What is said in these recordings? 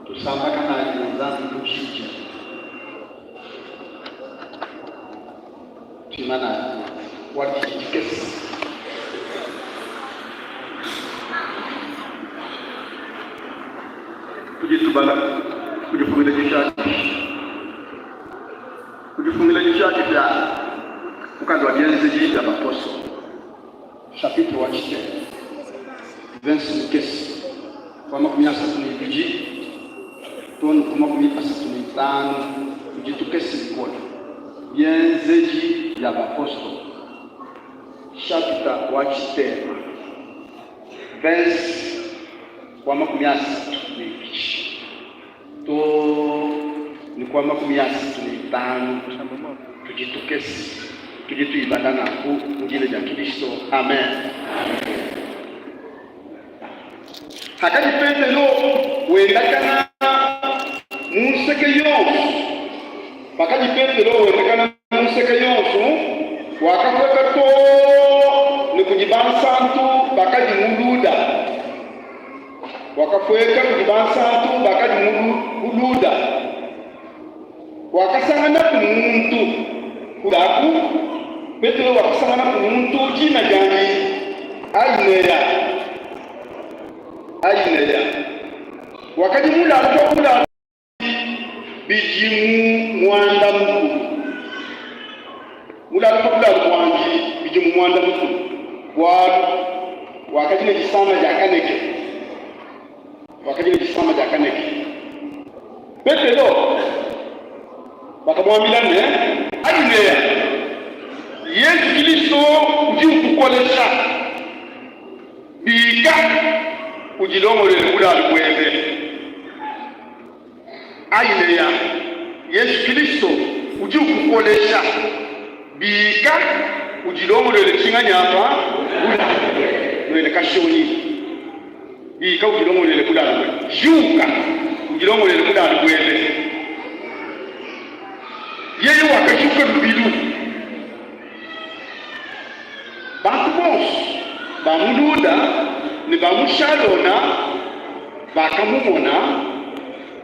Tusambakanayi ne Nzambi ku diyi Tuimanayi bua didi dikese. Tudi tubala ku dipungila dishadile, ku dipungila dishadile mukanda wa Bienzedi bia Bapostolo chapitre wa tshitema verse mukese wa 32 too ne ku 35 tudi tukese bikole. Bienzedi bia Bapostolo chapitre wa tshitema verse wa 32 too ne ku wa 35 tudi tukese. Tudi tuyibala nanku mu dina dia Kilisto. Amen. Hakadi Petelo wendakana mu nseke yonso, pakadi Petelo wendakana mu nseke yonso, wakapueka too ne kudi bansantu bakadi mu Luda. Wakapueka kudi bansantu bakadi mu Luda. Wakasanganaku muntu ku Petelo wakasanganaku muntu dina diandi Aineya. Aineya wakadi mulalu pa bulalu bidimu muanda mukulu, mulalu pa bulalu buandi bidimu muanda mukulu, bualu wakadi ne disama dia kaneke, wakadi ne disama dia kaneke. Petelo wakamuambila ne, Aineya, Yezu Kilisto udi ukukolesha. Bika, udilongolole bulalu buebe. Aineya, Yezu Kilisto udi ukukolesha. Bika, udilongolole tshinganyi apa bulalu buebe. Nuele kashonyi. Bika udilongolele bulalu buebe. Juka udilongolele bulalu buebe. Yeye wakajuka lubilu. Bantu bonso ba mu Luda ne ba mu Shalona bakamumona,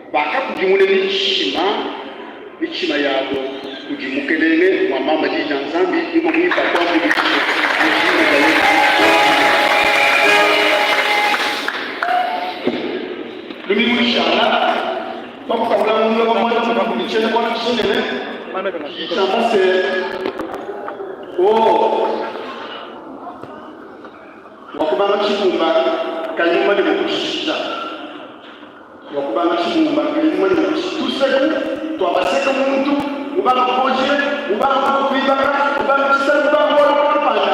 bakakudimuna mitshima mitshima yabo kudi Mukelenge. Muambamba diyi dia Nzambi, Nyuma Muimpe atuambuluishe mu dina dia Yesu Kristo. Lumingu lushala twakutangila mu mulongo wa muanda mukulu tshiena-bualu tshinene tshidi tshiamba se, O! Wakubanga tshibumba kayi mumanye mua kutshijikija. Wakubanga tshibumba kayi mumanye mua kutshijikija. Tuseku tua baseka muntu, mubanga proje, mubanga kuibaka, mubanga tshisalu, mubanga bualu kampanda,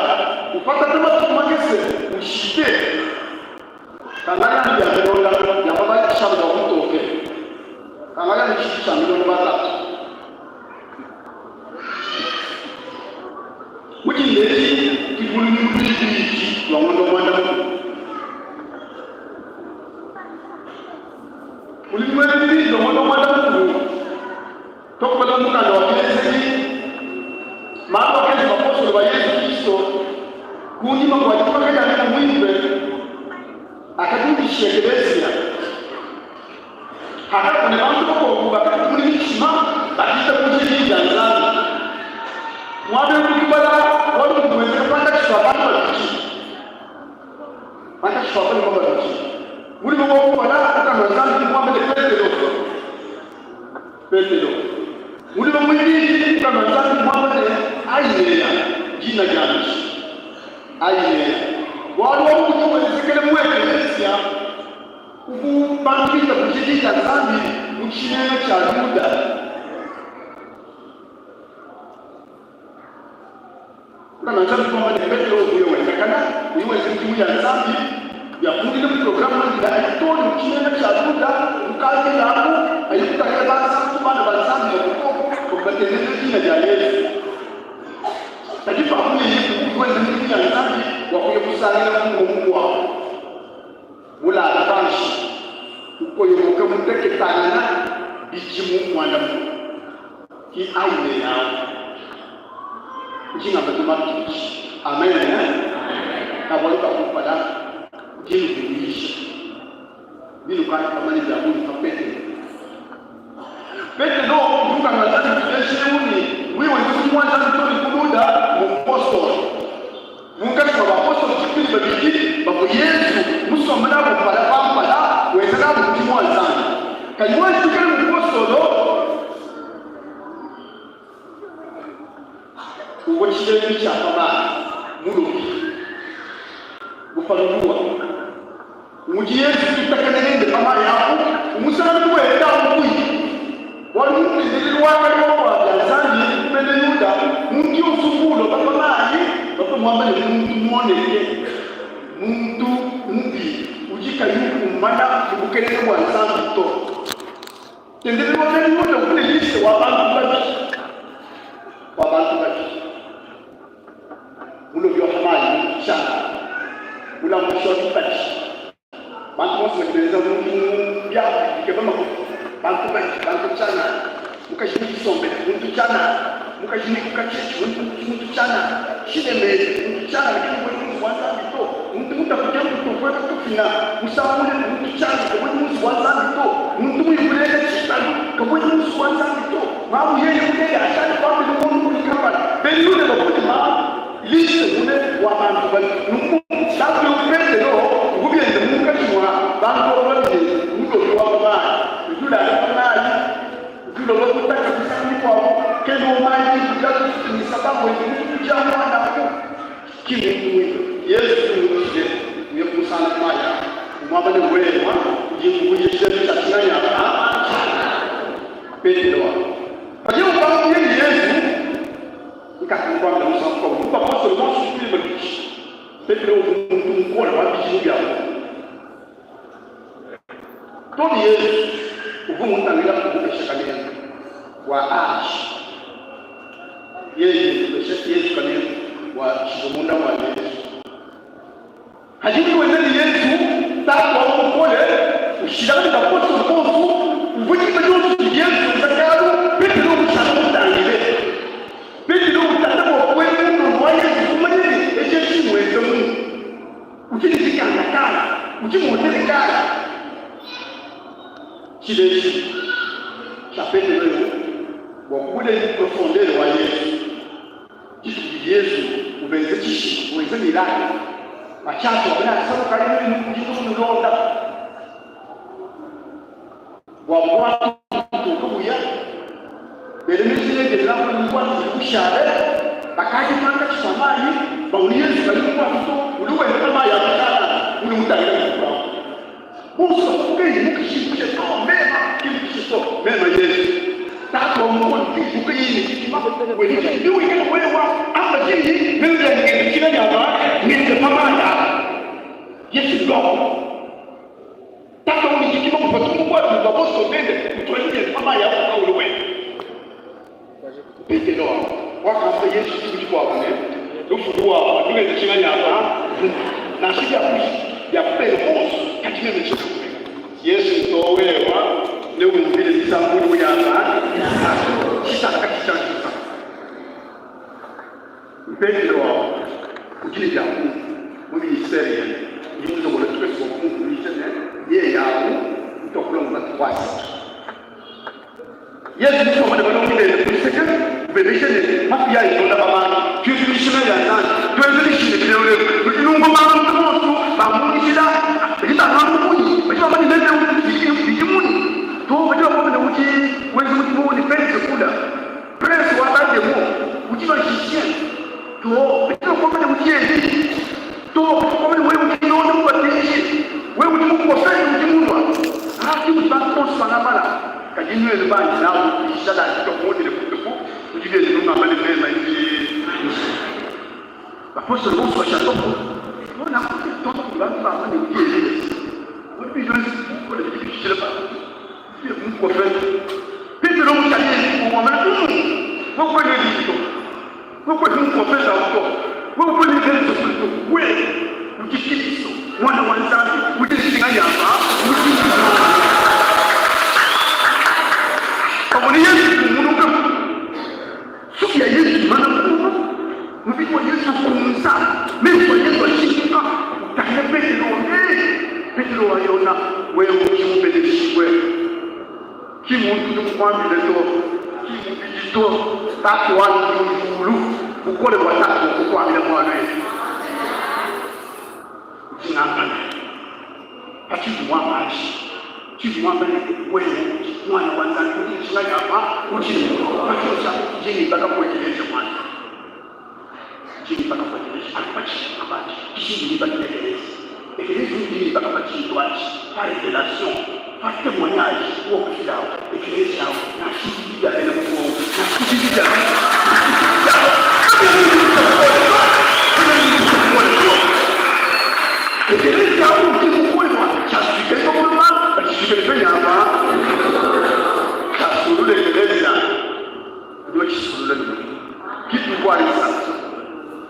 upatata matuku makese ushite. Kangaya ne bia milonda bia pa bua butoke. Kangaya ne tshintu tshia milonda batatu. Mu dinda edi tudi mu lumingu luibidi lua ngondo wa muanda mukulu. Mu lumingu elu luibidi lua ngondo wa muanda mukulu, tuakubala mu mukanda wa Bienzedi malu akenza bapostolo ba Yezu Kristo kunyima kua dibaka dia Nyuma Muimpe akadiundisha ekeleziya. Hakakune bantu bakuabu bakakudimuna mitshima, bakitabuja diyi dia Nzambi. Muaba eu tudi tubala bualu budi buenzeka pankatshi pa bantu babidi, pankatshi pa balume babidi. Mulume wa kumpala mukanda wa Nzambi udi muambe ne Petelo, Petelo. Mulume muibidi mukanda wa Nzambi udi muambe ne Aineya, dina diandi Aineya. Bualu abu budi buenzekele mu ekeleziya. Uvua bantu bitabuje diyi dia Nzambi mu tshimenga tshia Luda. Nansha tuamba ne Petelo uvua wendakana, uyi wenza midimu ya Nzambi, biafundile mu programe wende ayi too ne mu tshimenga tshia Luda, mukangila aku, ayi kutangila bansantu, bana ba Nzambi ba bukoko, bavua batendelela dina dia Yezu. Kadi pakuye wenza midimu ya Nzambi, wakuya kusangila muntu mukuabu. Mulala panshi, ukoyomoka muteketangana bidimu muanda mukulu. Ki aine awu. Ndi ngamba tuma tubidi. Amen. Ka bualu ka kumpala ndi nuvuluija binu kayi bamanye bia bungi pa Petelo. Petelo udi mukanda wa Nzambi utuleja ne wewe ndi mudimu wa Nzambi to ne ku Luda mupostolo. Munkatshi mua bapostolo dikumi ne babidi bavua Yezu musombe nabu mpala pa mpala, wenza nabu mudimu wa Nzambi. Kadi wewe kuikala mupostolo uvua tshilejilu tshia pa mayi, mulobi, bupaluluwa. Mudi Yezu ututakena nende pa mayi apu, umusangana bu wenda mukuyi. Bualu mu ntendelelu wa kale wa kua bia Nzambi bena Yuda, muntu yonso uvua uloba pa mayi bavua bamuamba ne, mmuntu muoneke, muntu mubi udi kayi ukumbana mu bukelenge bua Nzambi to. Ntendelelu wa bena Yuda uvua ne liste wa bantu babi, wa bantu babi. Mulobi wa pa mayi muntu tshianana, mulambuishi wa bitadi. Bantu bonso badi benza mudimu biabu bikeba makuta. Bantu badi bantu tshianana, mukaji mudisombele muntu tshianana, mukaji muikuka tshitshi muntu muntu tshianana, tshilemende muntu tshianana, kena ubuela mu nzubu wa Nzambi to. Muntu mutapuke mbutu upueka tufina musangu mule muntu tshianana, kabuedi mu nzubu wa Nzambi to. Muntu muikuleka tshitalu kabuedi mu nzubu wa Nzambi to. Mamu yeye mulele ashale pambelu ngondo kudi kampala. Bena Yuda bavua ne ma liste mule wa bantu babi. Nunku tatu eu Petelo uvua biende munkatshi mua bantu aba babi ne mulobi wa pa mayi. Udi ulala pa mayi, udi ulomba butaka misangu mikuabu, kena umanya diku dia tufutunyisa mamuende mutu dia muana aku. Ki mmuntu muimpe. Yezu udi mumutshile uya kumusanga ku mayi apu, umuamba ne, Wewa udi nkuvuija tshilejilu tshia tshinganyi apa? Petelo wa padiye ubanga kuya ne Yezu, nkakamukuambila musangu mukuabu bu bapostolo bonso dikumi ne babidi. Petelo uvua muntu mukole wa bidimu bia bungi. To ne Yezu uvua umutangila umupesha kanemu bua age. Yeye kupesha Yezu kanemu bua tshivua munda mua Yezu. Kadi udi wenda ne Yezu, Tatu wa bukole, ushilangane ne bapostolo bonso, uvua diba dionso didi Yezu wenza kalu, Petelo ushala mutangile. Petelo utata bua kuela mulondo wa Yezu, kumanya ne, etshi ntshimuenze munyi? Udi ne dikanda kayi? Udi muotele kayi? Tshilejilu tshia Petelo eu bua kubuela mu profondere wa Yezu. Dituku didi Yezu ubenza tshishima, wenza miracle, patshiatshia wamba ne, Asalukayi nuenu ndi nnulonda. Bua buatu butoke buya, bela meji ne, Bena mu buatu budi bushale bakadi pankatshi pa mayi, bamone Yezu kayi mu buatu to, udi wenda pa mayi a mukala. Udi mutangila kukuabu. Bonso bakukeyi mukishimpushe to mema kimukishe to mema Yesu. Tatu wa mukolo kibukeyi ne dikima wele biwikala wewa amba diyi meme bia ngenda nyama ngenda pa mayi aa. Yesu loko. Tata udi dikima kupatuka mu buatu ne bapostolo bende kutuadija pa mayi a ku kawulu wende. Petelo wakamba Yezu dituku dikuabu ne, Lufu luwafua nduenze tshinganyi apa? Nansha biakubela bonso, kadi meme tshiena nkubela. Yesu nto wewa neumbile misambu udi muyamba tshisaka tshisantuka. Petelo udi ne bia bungi mu ministere yende. Ndi mulongolole tupese bua kumuvuluija ne, yeye au utu wakulombola tuasatu. Yezu musombe ne balongi bende ku luseke, ubebeja ne, Mapi ayi londa babantu, tuetu mishinga ya Nzambi, tuenze mishinga bilengulelu, nudi numvua bantu bonsu bamunyishila, badi bangamba munyi? Badi bamba ne, meme bidi munyi? Too, badi bamba ne, udi wenza mudimu ne Belzebula, prince wa ba-demon, udi magicien. Too, badi bakuamba ne, udi Eli. Too, badi bakuamba ne, wewe udi Yone Mubatiji, wewe udi muprofete udi mulua. Ah, ke mudi bantu bonso bangambala. Kadi nuenu bandi nabu nishala too ne butuku, nudi bienu nungamba ne, meme ndi Bapostolo bonso bashala too nanku too ne bantu bamba ne, udi Eliya. Udi bidonzi bikole bidi bipitshila pa muprofete. Petelo mushadile wamba ne, Wewe kuena Eliya to. Wewe kuena muprofete awu to. Wewe kuena Yezu Kristo. Wewe udi Kristo, Muana wa Nzambi, udi nshinga yamba, udi pamue ne Yezu kumunuka. Nsuki ya Yezu imana kuma, mubidi wa Yezu kunza, mesu a Yezu ashikuka, utangila Petelo wamba, Ee, Petelo wa Yona, wewe udi mubeneshibue. Ki muntu udi mukuambile to, ki mubidi to, Tatu wanyi udi mu diulu, bukole bua Tatu bua kukuambila bualu ebu. Ndi ngamba ne, pa tshiudi muamba atshi, tshiudi muamba ne, wewe udi Muana wa Nzambi, udi njila ya pa udi pa tshiosa, ndi ngibaka ku ekelezia wanyi. Ndi ngibaka pa ekelezia anu pa tshintu atshi, ki ndi ngibakila ekelezia. Ekelezia udi ngibaka pa tshintu atshi, pa revelation, pa temoignage wa kufilawu. Ekelezia awu, nansha bidi bia bena mupongo, nansha bidi bia Ekelezia awu udi mukole bua tshiasukele pa buloba, batshisuikele penyi apa? Tshiasulula ekelezia. Udi watshisulula ne mudimu. Dituku adi nsantu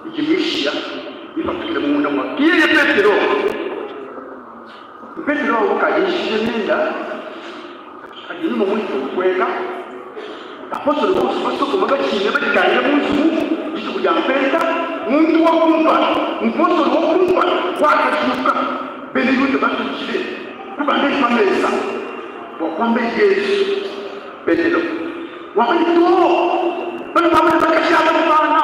idi mishiya mipatukile munda mua yeye Petelo. Petelo au ukadi nshije nenda, kadi nyuma muimpe upueka. Bapostolo bonso basokoma batshina badikangila mu nzubu. Dituku dia mpenta, muntu wa kumpala, mupostolo wa kumpala wakajuka, bena Yuda batudile kubanda pa mesa bua kuamba Yezu. Petelo wakadi too bana babo ne bakashi aba ne bana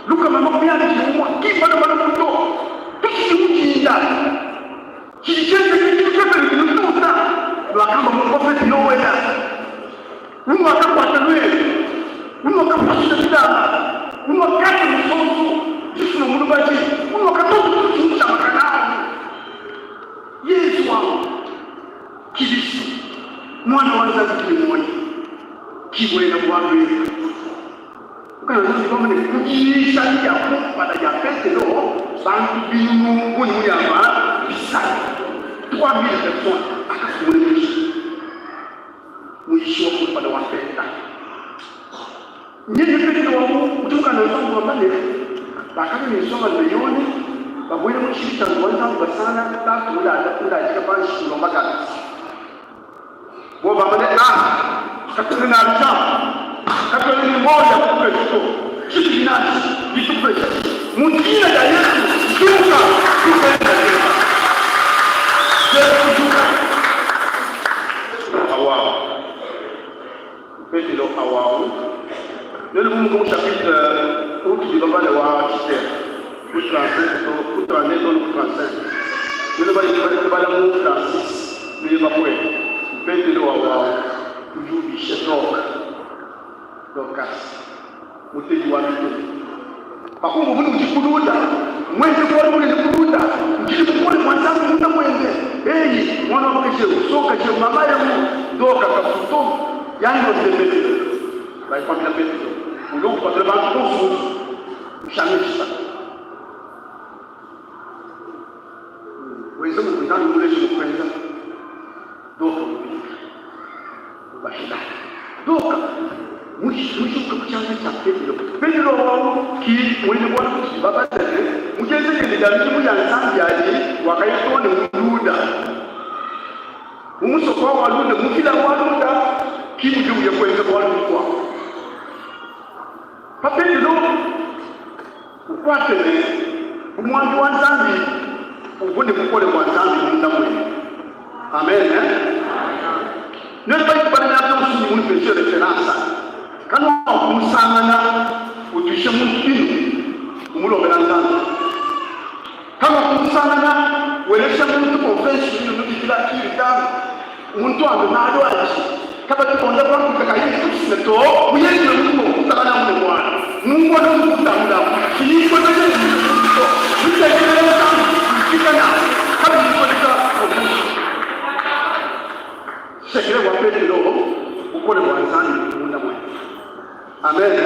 201 ki bana bana to tushidi mujinda tshidi tshienzeke tshintu tshiepele nututa luakamba muprofete Yoela unuakakuata luetu unuakapasula bilamba unuakata musonso difuma mu lubaji unuakatoto kutshimusha makanaamu Yezu wangu Kilisto, Muana wa Nzambi udi ne muoyo, ki buena bualu ebu. Mukanda wa Nzambi wamba ne, ku diyisha dia kumpala dia Petelo, bantu binunu bungi mu diamba bisatu, 3000 personnes, bakakudimuna mitshima. Muyishi wa kumpala wa mpenta. Nyeye Petelo wa mu udi mukanda wa Nzambi wamba ne, Bakalua ne nsongalume Yone, babuela mu tshibi tshia nzubu wa Nzambi, basangana tatu muladika panshi ulomba kalasa. Bobu bamba ne, Ah, katuena nansha, katuena ne muoyo ya kukupesha to, tshitudi natshi ditukupesha mu dina dia Yesu, juka, tupenda dieba. Yesu kujuka. Awawu. Petelo awawu. Nuenu bumuke mu chapitre utudi babale wa Tite ku 35 to ku 32 to ku 35. Nuenu badi badi kubala mu 36 nuye bakue. Petelo awawu udi ubisha Dorka. Dorcas mutedi wa mitelu. Pakumvua mudi udi kuluda. Mmuenze bualu bunene ku Luda, udi ne bukole bua Nzambi munda muende. Eyi, muana wa bakaji eu, nsongakaji eu, mama eu, Doka kafu to. Yandonde Petelo. Baye kuambila Petelo, ulue kupatula bantu bonso mu nzubu, ushange tshisaka. Wenze muvua Nzambi muleje mua kuenza. Doka mubika, ubashila. Doka mujuka ku tshianza tshia Petelo. Petelo au ki muena bualu butudi babale ne, mu dienza diende dia midimu ya Nzambi adi, wakaya too ne mu Luda. Mu musoko au wa Luda, mu vila wa Luda, ki mudi uya kuenza bualu bukuabu. Pa Petelo ukuate ne, bu muambi wa Nzambi uvua ne bukole bua Nzambi munda muende. Amen. Nuenu badi kubala miaba yonso indi munupeshe referansa, kanuakumusangana utuisha muntu binu, umulombela Nzambi. Kanuakumusangana welesha muntu konfensi binu, nubikila kiritanu, muntu ambe malu adi kabatu bonda bantu kayi ne to. Mu Yesu ne muntu mukutangana mu ne mwana mungona mukutangula chiyikwebeje to mitengelele Nzambi ikikana kabidi koleka. Sekele wa Petelo, bukole bua Nzambi munda muende. Amen.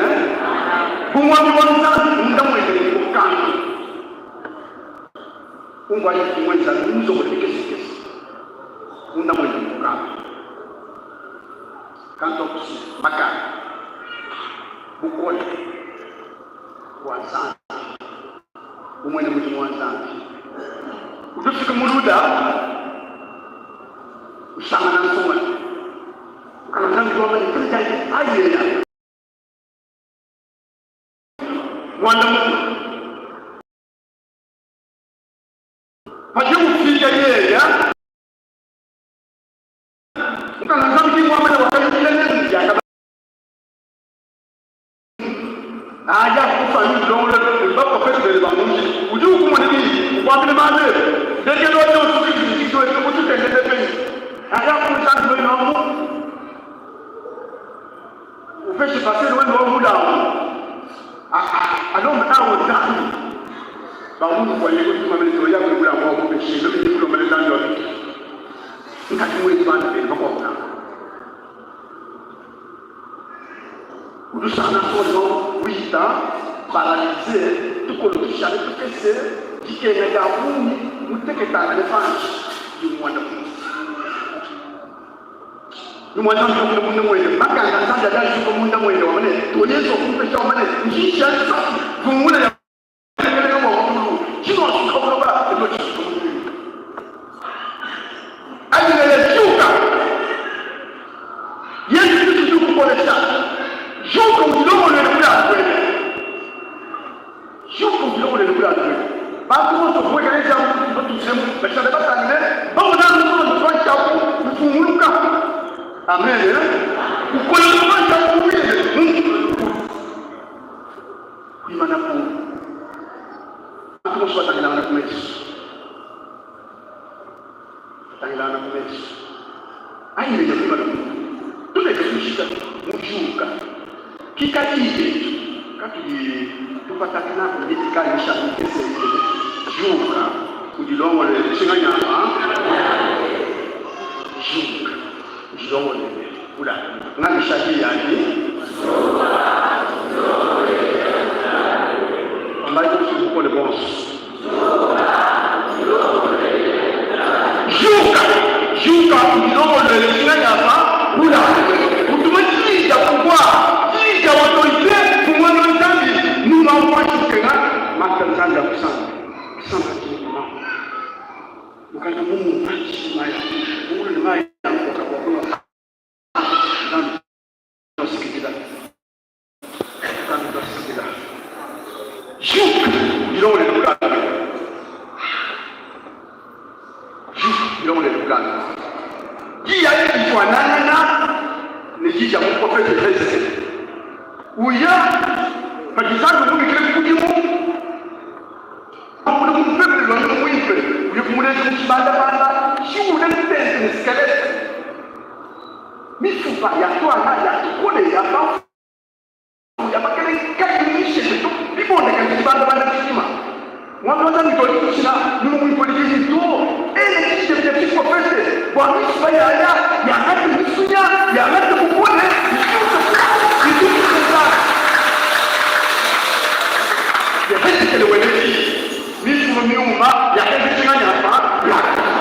Bu muambi wa Nzambi munda muende ne kantu. Umvua muenza nzobole mikese mikese munda muende ne kantu. Kantu akusi makanda. Bukole bua Nzambi. Umwene mudimu wa Nzambi. Udi ufika mu Luda usangana nsonga kana Nzambi wamanya kadi ayeya muanda mukulu padi ufika yeya kana Nzambi wamanya wakayukila nende diakaba Aja kufa ni ulongolole baprofete bebe ba mu njila. Udi ukumona bibi, ukuambile malu ebe. Ndekelu wa bionso udi ututendelela penyi? Aja ku Nzambi wenu amu, upeshe pastere wenu wa mulambu. Alombe awo Nzambi. Bamunyi kwa yeye kutuma mene ya kule mulambu wa kupeshe, meme ndi kulombele Nzambi wa bitu. Nkati mwetu bana benu bakuabu nabo. Udi usangana nkono wita paralize, tukolo tushale tukese, dikenga dia bungi, muteketangane panshi ne muanda ne muanda munda munda muende makanda Nzambi adi ashuka munda muende wamba ne to Yesu wakumupesha wamba ne njisha nsaki vungula ya bua mukulu tshino ashuka buloba eto tshishuka mu diulu ayi ne shuka Yesu Kristo udi ukukolesha. Juka udilongolole bulalu buebe. Juka udilongolole bulalu buebe. Bantu bonso kuekelezia batuzemu bashale batangile bamona anu panshi apu ufunguluka. Amen. Ukolesha panshi apu uyele muntu kuimana ku bantu bonso batangilangana ku mesu. Batangilangana ku mesu. Anyi ne kuimana ku tuleke kushika mujuka kikadiye katudi tupatakana kumitika misha mikese juka udilongolole tshinganyama juka udilongolole kula ngamisha yanyi ambaye bukole bonso. Juka, juka, udilongolole tshinganyama kula utuma diyi dia pouvoir, diyi dia autorite ku muana wa Nzambi numa muashukenga maka Nzambi akusamba kusamba kinuma mukanda mumu matshi maya mungulu ne maya koka bua kunua Nzambi tuasikidila Nzambi tuasikidila juka udilongolole kulala juka udilongolole kulala diyi adi difuanangana ne diyi dia muprofete Ezekiel uya padi Nzambi umubikile ku mudimu Akula mu lupepele lua nyuma muimpe, uye kumuleja mu tshibandabanda tshiule tente ne skelete, mifuba ya tuana, ya tukole, ya bamfumu, ya bakelenge kayiyi mishete to, bibondakane tshibandabanda tshijima. Muambi wa Nzambi kadi kutshina nyuma muimpe udi diyi to. Ela tshiji tshiebe tshia tshiprofete bua mishipa yaya yangate misunya, yangate bukole, ijuke kulu, itumbishe Nzambi. Yehezekele wele diyi, mifunu miuma yakenza tshinganyi apa? Yakashala.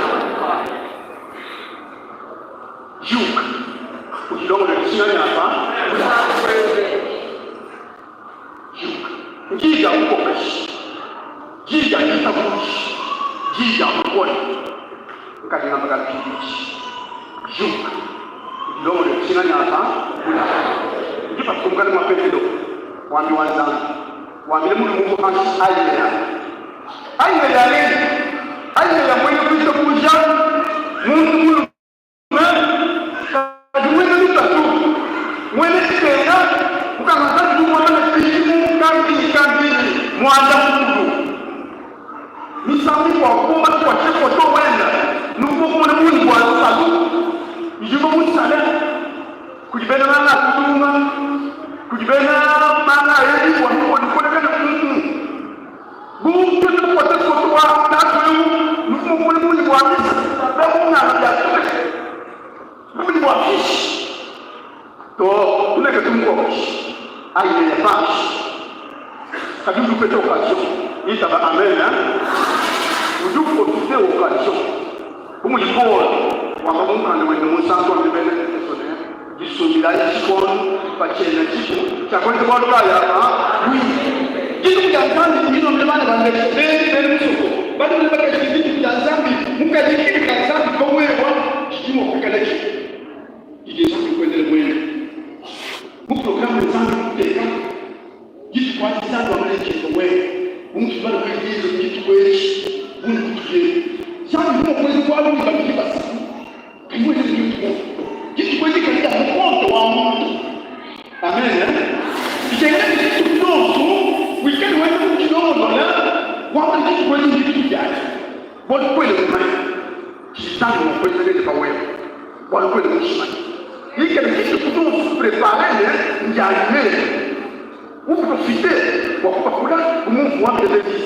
Juka, udilongolole tshinganyi apa? Juka. Ndiyi dia bukokeshi, diyi dia ditabuja, diyi dia bukole. Nkadi ngamba kabidi, juka, udilongolole tshinganyi apa bulaba. Udi patuka mukana mua Petelo, muambi wa Nzambi, wambila mulume uvua panshi Ainea. Ainea ngenyi? Ainea muena kuitabuja, muntu mulume. Kadi muena lutatu, muena dikenga, mukanda wa Nzambi udi umuamba ne, Bidimu kabidi kabidi muanda mukulu. Misangu mikuabu bu matuku a tshikoto wenda nunku bua kumona bungi bua nsalu idibu musale kudi bena manga a kudunga, kudi bena manga a ebi bua mikolekole kene. Bu tuetu tukuate foto wa tatu eu, nuvua mua kumona bungi bua misa bia munganga bia tume, bungi bua fishi. To, tuleke tumukokeshi ayi ne panshi. Kadi udi upeta occasion, itaba amen. Udi uprofite occasion. Bu mudi Paul wamba mu mukanda wende munsantu wa Bena Efeso ne, Disumbilayi tshikondo pa tshiena tshiku tshia kuenza bualu kayi apa buimpe. Dituku dia Nzambi didi nuambila bana ba ndeke benu bena musoko balume ne bakaji ne dituku dia Nzambi mu kalikili ka Nzambi pa wewa didi mua kuikala dibi didi Nzambi ukuenzela muena mu programe Nzambi kuteka Dituku adi Nzambi wamba ne, Tshiebe wewe, bu mutudi bana bebe lelu mu dituku edi, bungi butudi ebu. Nzambi udi mua kuenza bualu ne babidi basatu, kadi wenza ne muntu umue. Dituku edi kadi dia mu konte wa muntu. Amen. Bikengela ne dituku dionso wikale wenda udilongolola, wamba ne dituku edi ndituku dianyi, bualu kuena mumanye tshidi Nzambi mua kuenza nebe pa wewe, bualu kuena mutshimanye. Ikale dituku dionso prepare ne ndianyi meme. Uprofite bua kupakula bu muvua Bebedis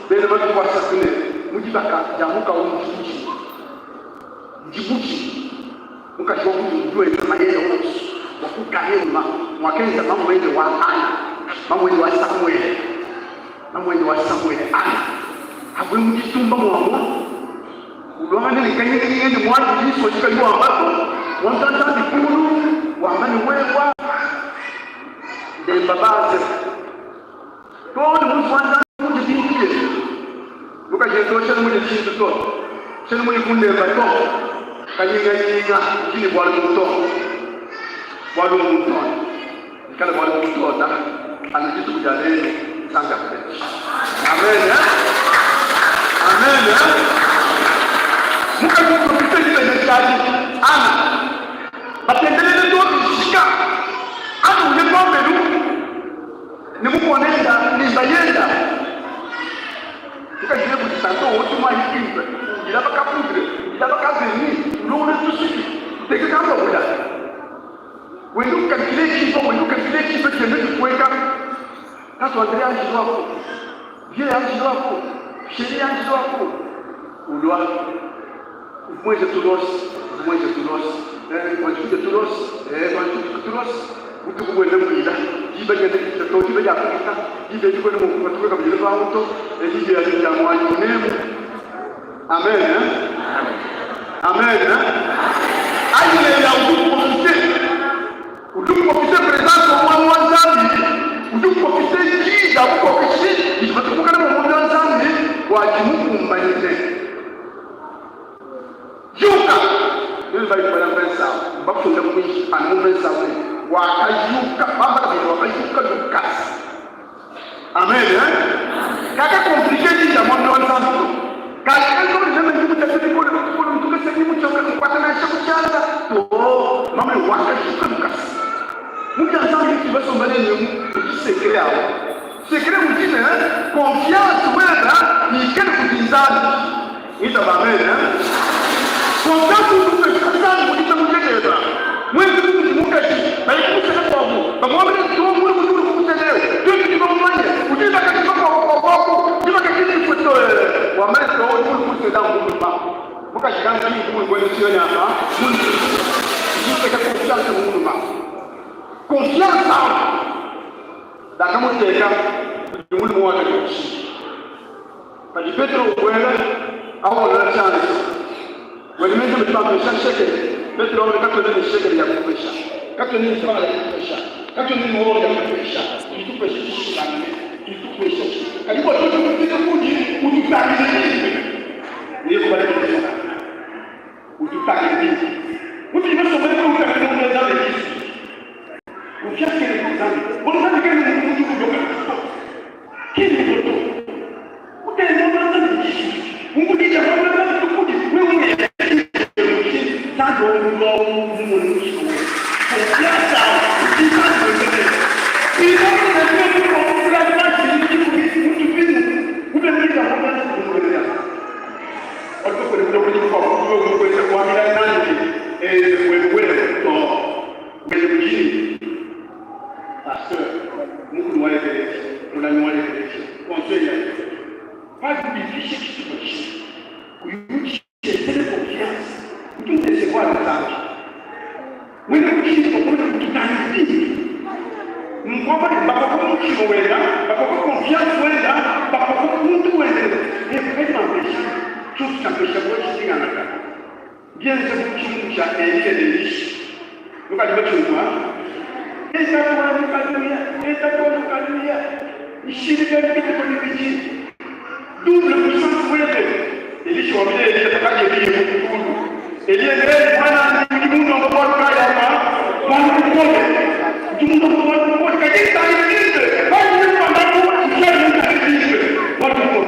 bena matuku asatu ne mu dibaka dia mukawu mudi bujitu. Mukaji wa kudi udi wenza mayele onso bua kukalema muakenza mamuende wa Ana, mamuende wa Samuele, mamuende wa Samuele Ana avue mu ditumba muamua uluangana ne kanyinganyinga ne muanji disu kayi wamba to wamba Nzambi kulu wamba ne wewa Nembabaze too ne muvua Nzambi mudie bintu biebe. Mukaji to, tshiena mudie tshintu to, tshiena muye kundemba to. Kanyinganyinga ndi ne bualu butonda, bualu mbutonda, bikala bualu butonda anu dituku dia lelu. Nzambi akubeneshe. Amen. Amen. Mukaji uprofite dibenesha adi. Ana. Batendelele to bishika anu uye pambelu ne mukuanenda ne bayenda. Mukaji ne kudi tante wotu mayi kimpe, udilaba ka poudre, udilaba ka vernis, ulongole tusuki, uteke ka mbabula. Wenda ukalkile ekipa, wenda ukalkile ekipa dienda dipueka. Tatu Andre anji luaku, vieux anji luaku, cherie anji luaku. Ulua. Uvua muenze tulos, uvua muenze tulos, eh, tuanji kudia tulos, eh, tuanji kudia tulos. Butuku buenda buila, diba dienda dipita to, diba diakupita, diba edi kuena mua kupatuka kabidi lupangu to, edi dia dia muanyi munemu. Amen. Eh? Amen. Eh? Ayi ya udi profite, udi profite presence wa mwana wa Nzambi, udi profite diyi dia bukokeshi didi patukukana mu mwana wa Nzambi bua dimukumbanyine. Juka! Nuenu badi nubala mvese awu, mbafunda kuinshi anu mu mvese awu ne, Wakajuka, bamba kabidi ne, wakajuka lukasa. Amen, eh? Kaka komplike diyi dia muambi wa Nzambi to. Kakenza ne meme ndi mutete bikole bikole ntukese ndi mutshioke nkuata nansha ku tshianza to. Mama ne wakajuka lukasa. Mu bia Nzambi bitudi basomba nenu emu mudi sekre awu. Sekre udi ne confiance weba ikale kudi Nzambi. Ngitaba amen eh? Confiance udi upesha Nzambi mu ditabuja dieba. Muenze bu mudi mukaji baye kumuseka kuabu bamuambila ne to mulu mudi ulu kumuseka eu. Tuetu tudi bamumanye udi ibaka dibaka kuaku kuaku dibaka ki ndifue to. Mukaji kanji udi mubuela nyama udi confiance mu mulume. Confiance awu bakamuteka kudi mulume wakadi kushika. Padi Petelo ubuela, awolola tshianza, wela meji badi bampesha nshekele. Petelo wamba ne, Katuena ne nshekele ya kukupesha, katuena ne mfranga ya kukupesha, katuena ne or ya kukupesha, tudi tupesha tshishilangane, tudi tupesha kadi bua tuetu kufika kudi ututangile bimpe. Uye kubala bia ututangile bimpe mutudi basombele kule utangile mu Nzambi Yesu. Confiance kene ku Nzambi. Bualu Nzambi kena muntu udi uyoka to. Kena uyoka to. Utenda Nzambi disu. Umudija kwa Nzambi tukudi. Wewe mwenye Nzambi wa muntu wa mumone mushima wewe. Confiance udi Nzambi wewe. Ina kuna kwa kula nzambi mtu binu. Ubemika kwa Nzambi kumwelea. Bienze bu tshilumbu tshia Eliya ne Elisha. Nukadi batshiumvua? Double puissance webe. Elisha wambila Eliya pakadi Eliya mu kulu. Eliya ne mwana ndi mundomba bualu kayi apa? Bualu bukole. Ndi mundomba bualu bukole kadi ntangile bimpe. Pandi mpanda ku nshale mutangile bimpe. Bualu bukole.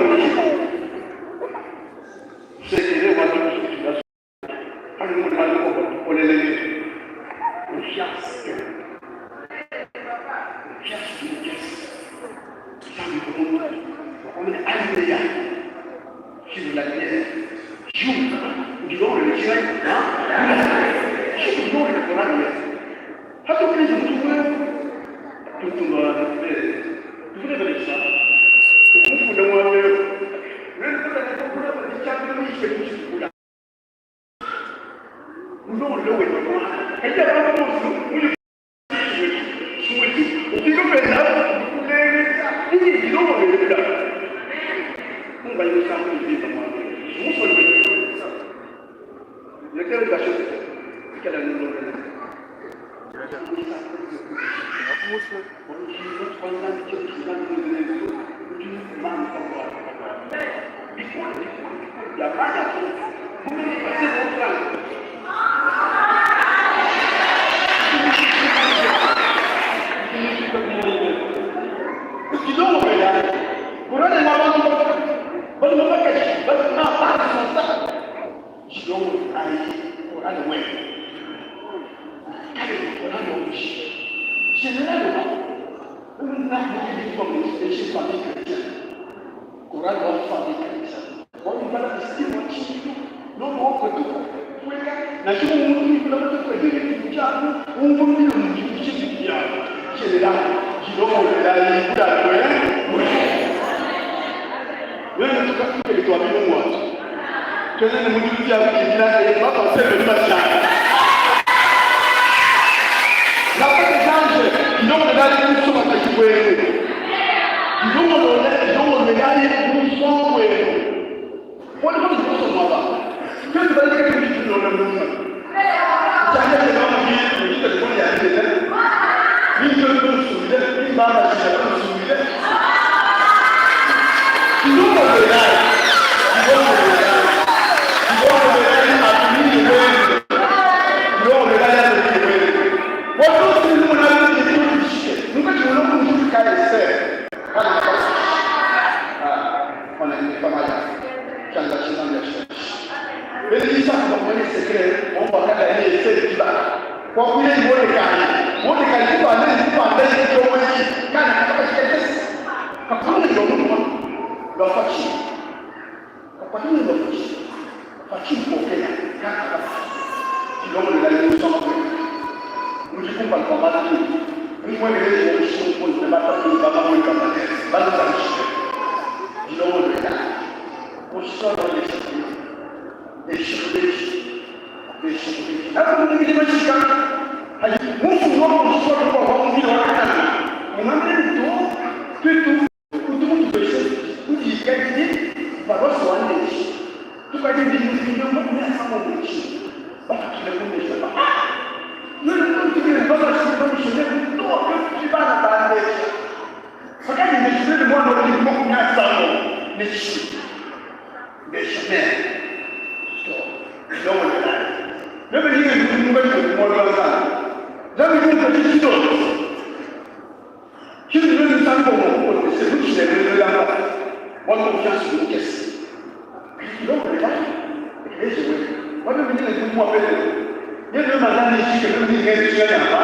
Sekele wa wa wa mu mvila wa Kanana, mungambile ne, Too, tuetu utu mutupeshe budikadidi paroisse wa Ndeji. Tukadi bidimu 36 bafikile ku Ndeji bamba, Ah! Nuenu nutukile ne bamissionnaire too, tuetu tudi bana ba Ndeji. Pakadi Ndeji nende muana wa bidimu 57. Benjamin to longololayi meme nyinga ndi mukadi mu muoyo wa Nzambi. Nzambi udi umpesha tshilota tshindi meme nsamba mua kukotesha mu tshitendelelu amba bualu confiance udi mukese. Longololayi eklezia wetu bualu meme nyinga ndi mua Petelo yeye meme Nzambi nshike meme nyinga ndi tshinga nyamba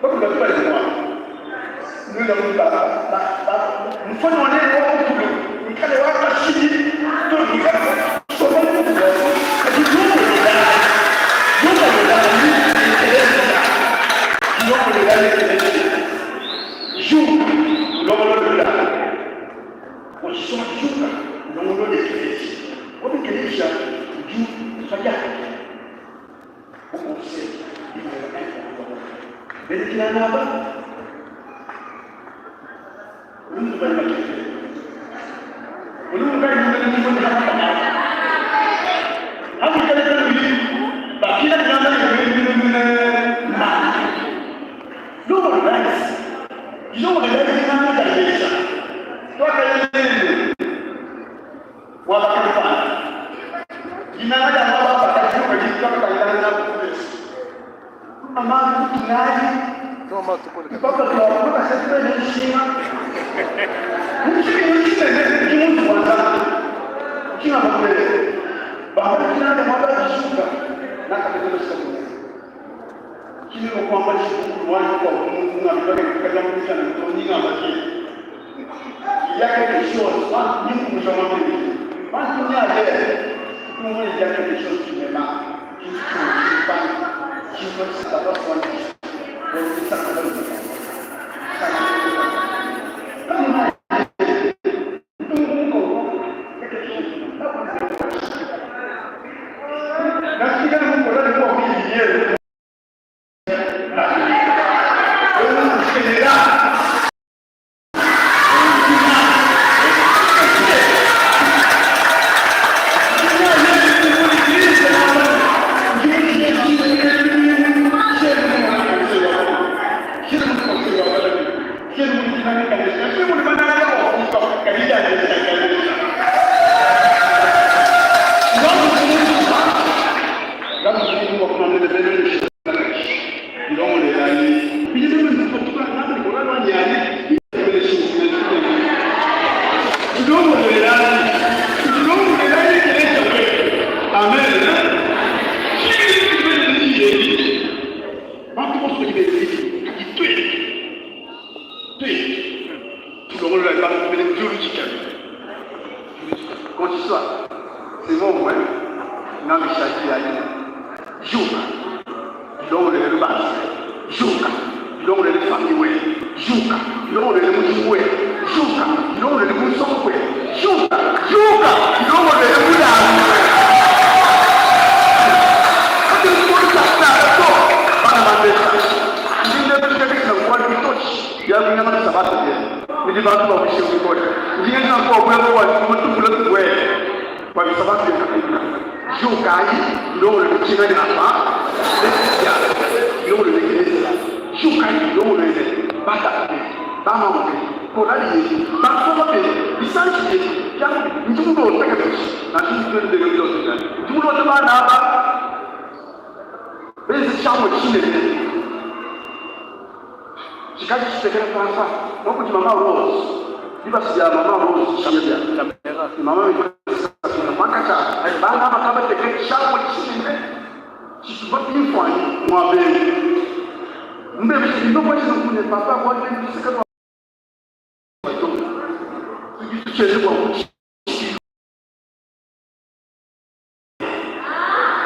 bakulu batu bali mua Nuena ba ba ba mufano wa nene wa kukulu wikale wa kashidi to wikale kusomba ne mutu wonso kadi longololai longololai ekeleziya longololai ekeleziya juka longololula washisoma juka longolole ekeleziya wa ekeleziya udi ufadiaka Dinanga dia muaba pakadiku kadi kakatangilangana nabu ku mesu. Mama kutungayi papa tuakasakila ne nshinga mutshinyi tshinene ki muntu wa Nzambi tshinga bakulele bamba dinanga dia muaba disuka nakapeta sabu kine nokwamba chikulu wanyi kwa muntu ngabibake kukajamulisha na mtonyi ngamba Il y a quelque chose, il y a quelque chose qui me manque, qui qui qui qui savoir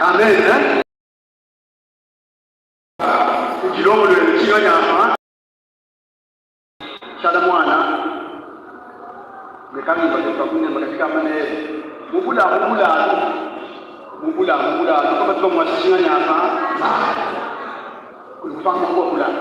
Amen. Udilongolole tshinga nyama shala mwana nekamimba kakunemba katikamba ne mubula mubula mubula mubula nokabatuka mwashinga nyama. Kupanga bua kulala.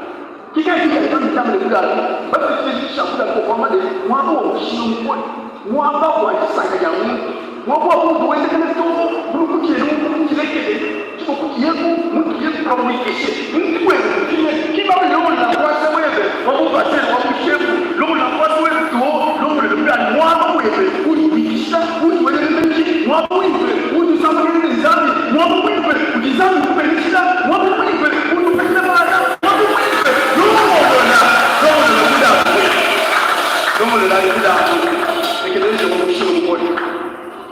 Kikadi mitamba ne kulala, bapetele tshiakula bua kuamba ne, muaba wa mushinga mukole, muaba wa disanka dia muntu, muaba wa muntu wendekana too mulukudiye mukilekele tshikokudiyeku muntu yeku kamuikishe muntu webe mukine kiba longola nkuasa webe wa mupasele wa mushefu longola nkuasa webe too longolele kulala muaba webe udi wikisha udi welele meji muaba webe udi usambakena ne Nzambi muaba muimpe udi Nzambi ukubeneshila muaba muimpe udi upetela bana muaba muimpe longolola longolola mulambu longolola mulambu ekelezia wa mushinga mukole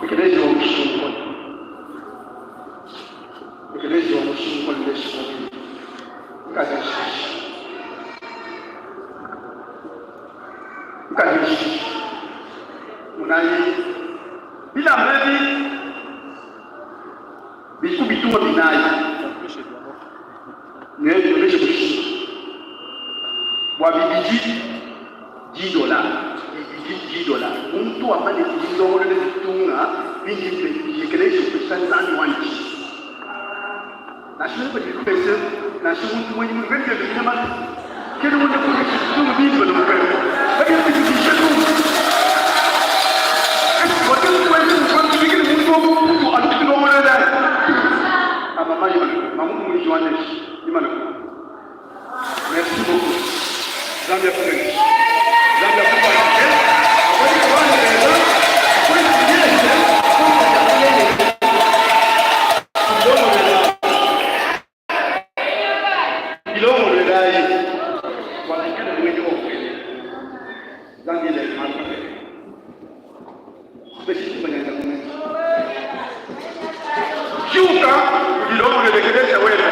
ekelezia wa mushinga mukole ekelezia wa mushinga mukole ndesha mukadishisha mukadishisha munayi bilamba ebi bitu bituma binayi nebipeshe mushinga bua bibidi 10 dollars bibidi 10 dollars muntu wamba ne ndi ndongolola ditunga bindi ekelezia upesha nzambi wanyi nansha mene padi bikupeshe nansha muntu muenyi mu bende bidina matu kene wende kudi tungu bimpe no mupele kadi bidikishe tungu Merci beaucoup. Nzambe akubenisi. Nzambe akubariki. Bilongolelayi bua bikale muenyi wa kuele. Nzambi ele malu mapele. Juka udilongolele ekelezia webe.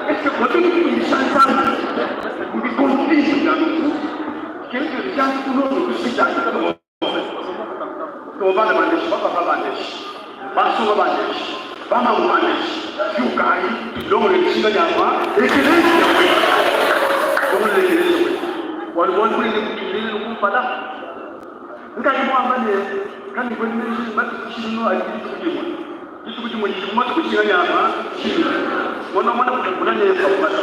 Est-ce que watu kutumbisha Nzambi mu bikondo bimpe bia nunku? Kelekele kunono kusita To bana bandeshi, bapapa bandeshi, bansonga bandeshi, bamamu bandeshi, jukayi tulongolole dijinga dia ma ekelezia wetu. Longolola ekelezia wetu. Bualu bualu bunene butulele kumpala. Nkadi muamba ne kanuikadi meji matuku tshinunu adi dituku dimue. Dituku dimue didi bu matuku tshinga nyama tshinunu. Mona mwana kutambula ne pakumata.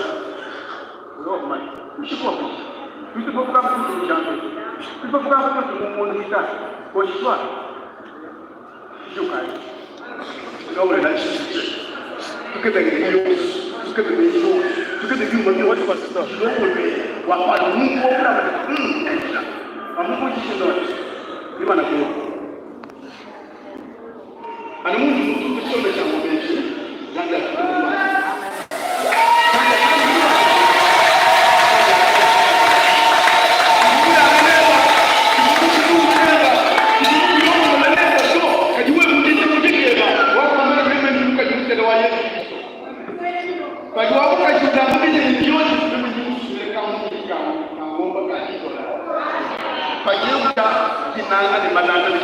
Dinanga ne malanda ne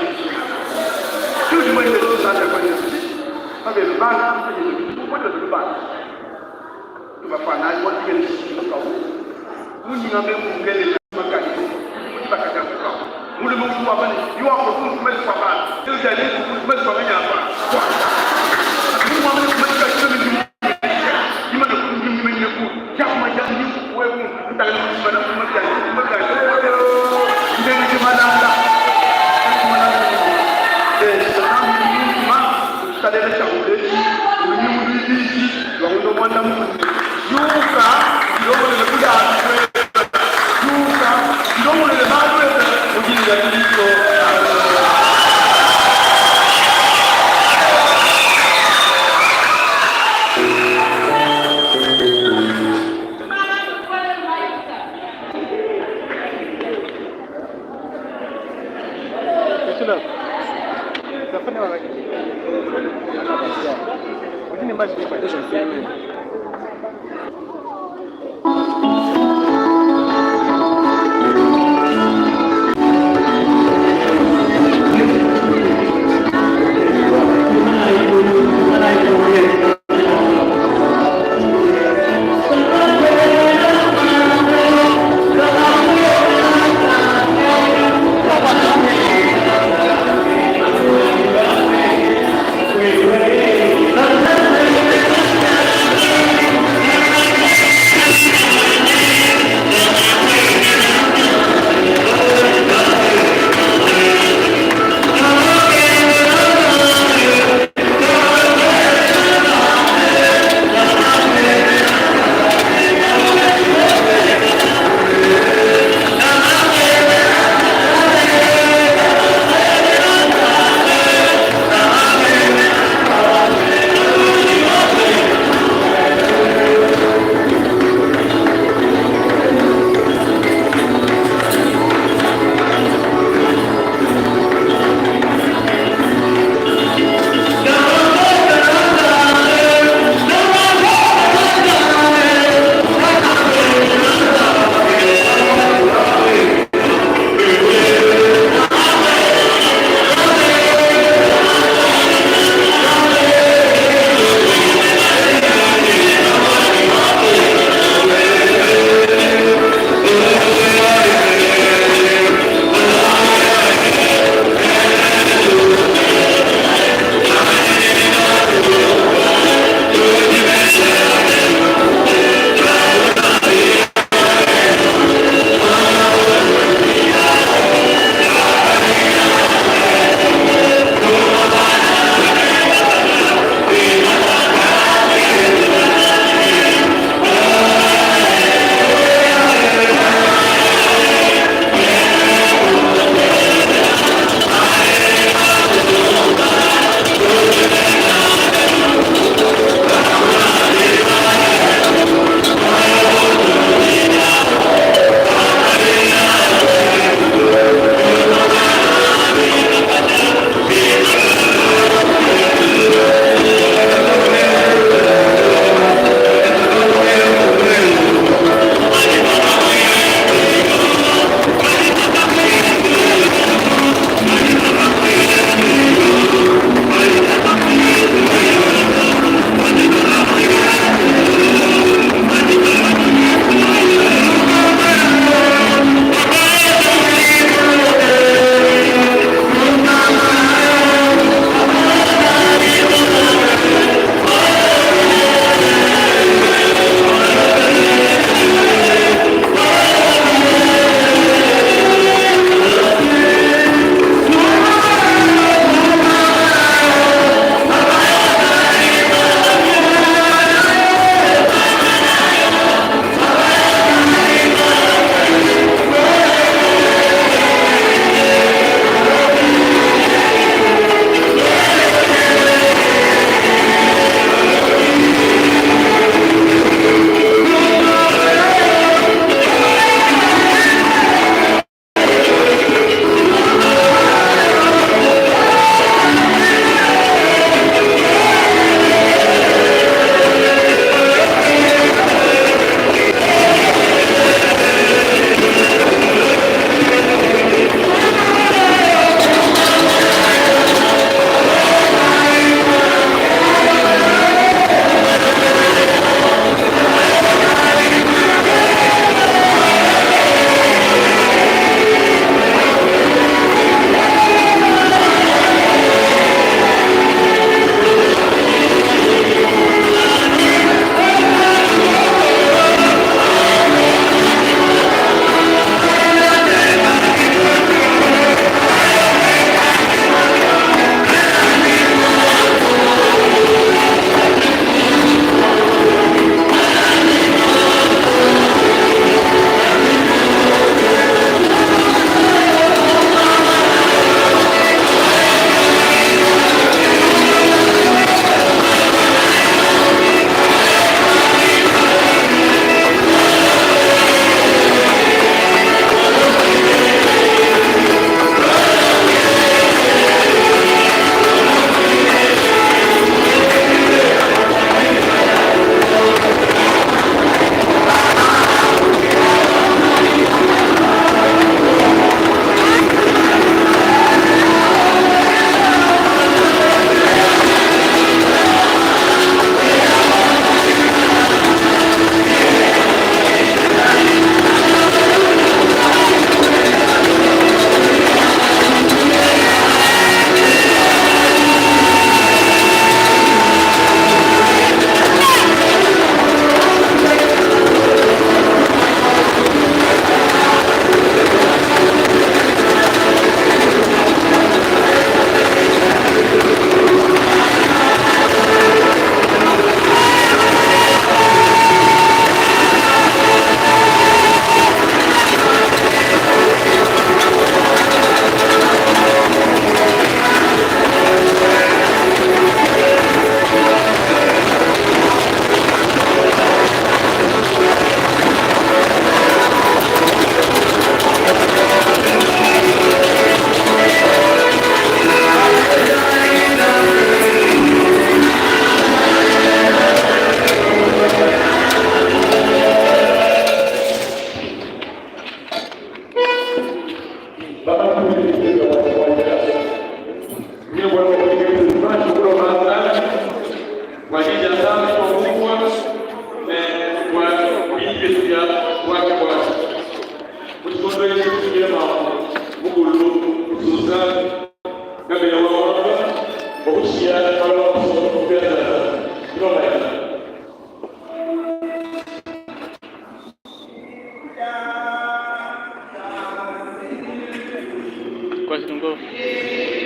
Ngo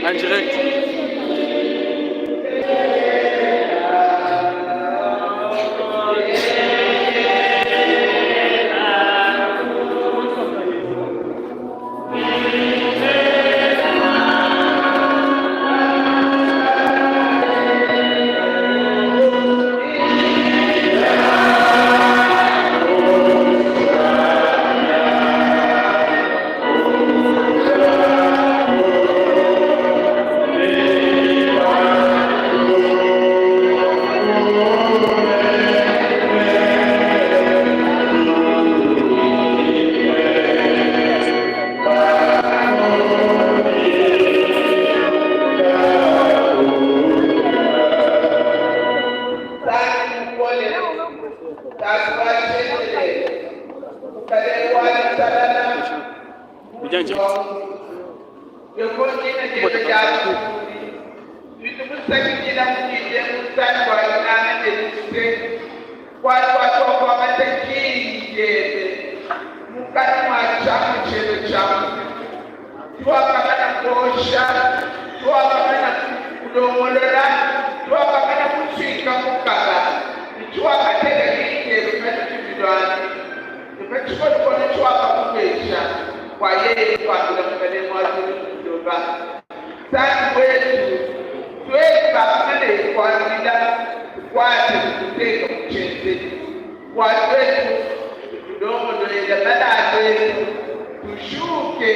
en direct. Nzambi mukole, Tatu wa tshiendelele, Mukalenge wa ditalala, Udi Muntu wa muntu. Yehowa dina diebe dia butumbi, tudi tukusakidila mudi Nzambi wa dinanga ne luse, bualu bua tuakuangata diyi diebe mukana mua tshiamu tshiebe tshia mudimu. Tuakamana kuosha, tuakamana kulongolola, tuakamana kusuika mukaba, ne tuakateka diyi diebe pa ludimi luanyi ne pa tshikonokono tshiwakakupesha bua yeye kuambila Mukalenge wa diulu ne buloba. Nzambi wetu, tuetu bakamane kukuambila, tukuate tukuteke mu tshienzedi. Bua tuetu tutulongoluele malanda etu, tushuke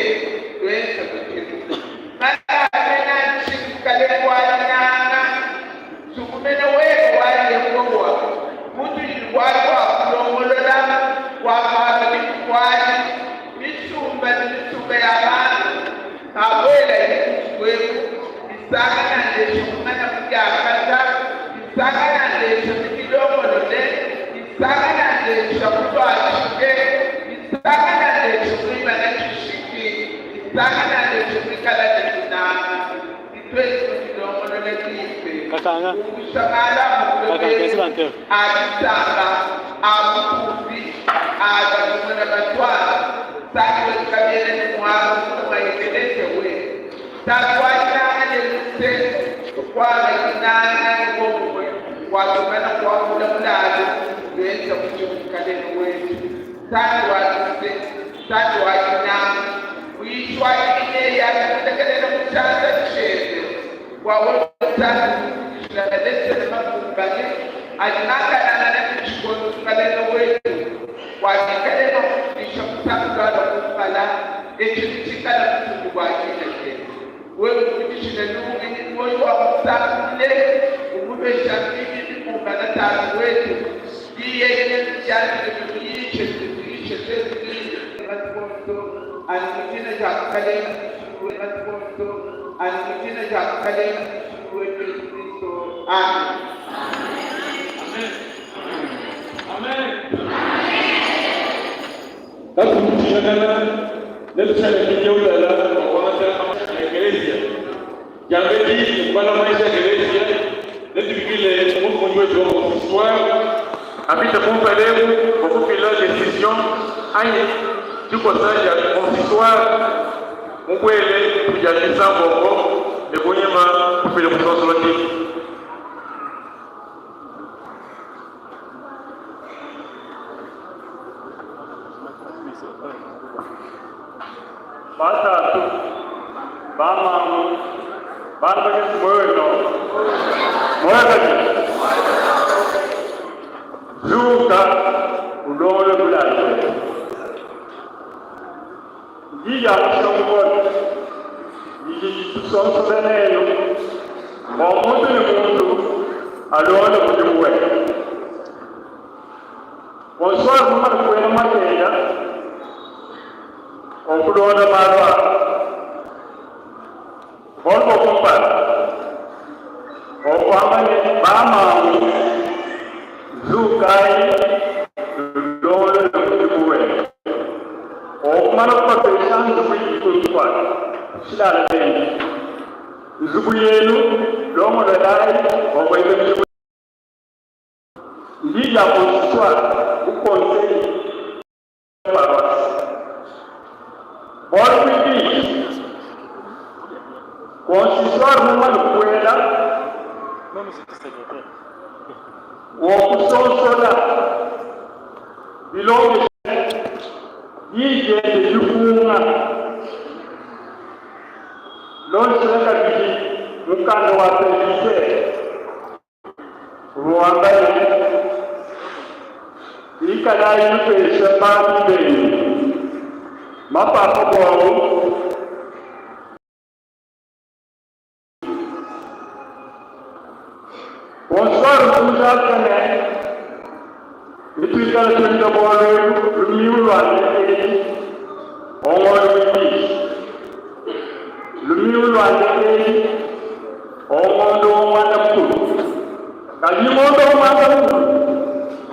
tuenze mudimu. Malanda mena ntshinyi? Mukalenge wa dinanga, nzubu mene webe wa Yehowa, mutudi ne bualu bua kulongolola bua malu mikuayi, misumba ne misumba ya bantu kabuelayi ku nzubu eku, isangana ndesha mumana kudiakaja, isangana ndesha mudilongolole, isangana ndesha muluatshike, isangana ndesha muimana tshishiki, isangana ndesha muikala ne dinanga. Ne tuetu tudilongolole bimpe, Kakanga. kumbusha malu a mu Kakanga, buloba kesi ebu, bantevu. a bisamba, a bukubi, a batumona batuala, Nzambi wetu kabiena ne muaba munda mua Ekelezia wetu. Tatu wa dinanga ne luse, tukuame dinanga ne buobumue bua tumana kuakula mulalu tuenza mudimu Mukalenge wetu. Tatu wa luse, Tatu wa dinanga, muyishi wa dini yeye akulekelela mu tshianza tshiebe bua wewe Nzambi kutupitshila malesene makumbane adi makanangane ne tshikondo Mukalenge wetu bua bikale mua kutupesha musangu lualua kumpala etshi netshikala butumbi bua dina diebe. Wewe mupitshishile lungenyi muoyo wa musangu mule, umupesha bibi bikumbana Tatu wetu, diyi edi netudiambile tutuyishe tutuyishe tuetu bine. Matuku onso anu mu dina dia Mukalenge Musungidi Matuku onso anu mu dina dia Mukalenge Musungidi wetu Yesu Kristo. Amen. Katuyi tujingakana, netushale mpindieu lala bua kuangata mashi a Ekeleziya. Diambedi ne kubala mashi a Ekeleziya, netubikile mufundi wetu wa consistoire apite kumpala eku bua kufila decision anyi dikosa dia consistoire mubuele ku dia disambombo ne kunyima kufile musonsolodi. Batatu, bamamu, bana bakese muoyo no muoyo kabidi zuka ulongole bulalu bwebe ndi ya kusongola didi ditusonsola nenu bua muntu ne muntu alonde mudimu wende. Bonsoir mumane kuela makenda okulonda malu a bualu bua kumpala okuamba ne bamamu zukayi lulongolole mudimu wenu okumana kubapesha nzubu idi kuntuala shilala bendi nzubu yenu longololayi bua kuenza midimu Ndi dia constituant bu conseil ya paroisse. Bualu buibidi, Consistoire mumane kubuela, Même si c'était secrétaire. wokusonsola bilongesha diyi diende dikunga lonshila kabidi mukanda wa Presbytere uvua wamba ne, Ikalayi nupesha bantu benu mapa a pa buawu. Bonsoir ntujadika ne bituikala tuenza bualu ebu lumingu lua ndekedi ongondo muibidi, lumingu lua ndekedi ongondo wa muanda mukulu, kadi ngondo wa muanda mukulu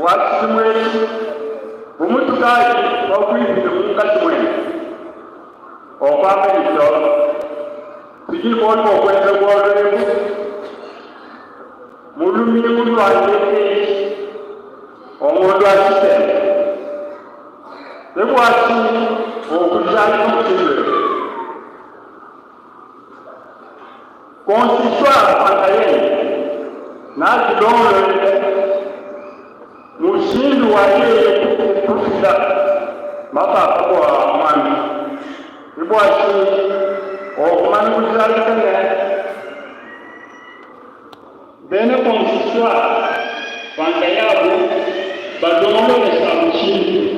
wa tshidimu etshi bu mutukadi pabuipi ne munkatshi muenu okwamba ne to Tudi ne bualu bua kuenza bualu ebu mu lumingu lua ndekedi wa ngondo wa Tshitemba. Ke bua tshinyi bua kujadika mushindu eu, Consistoire pa nkayende neadilongolole mushindu wa yeye kufila mapa a pa buawu muambi. Ke bua tshinyi okumana kujadika ne, bena consistoire pa nkayabu balongolole tshia mushindu.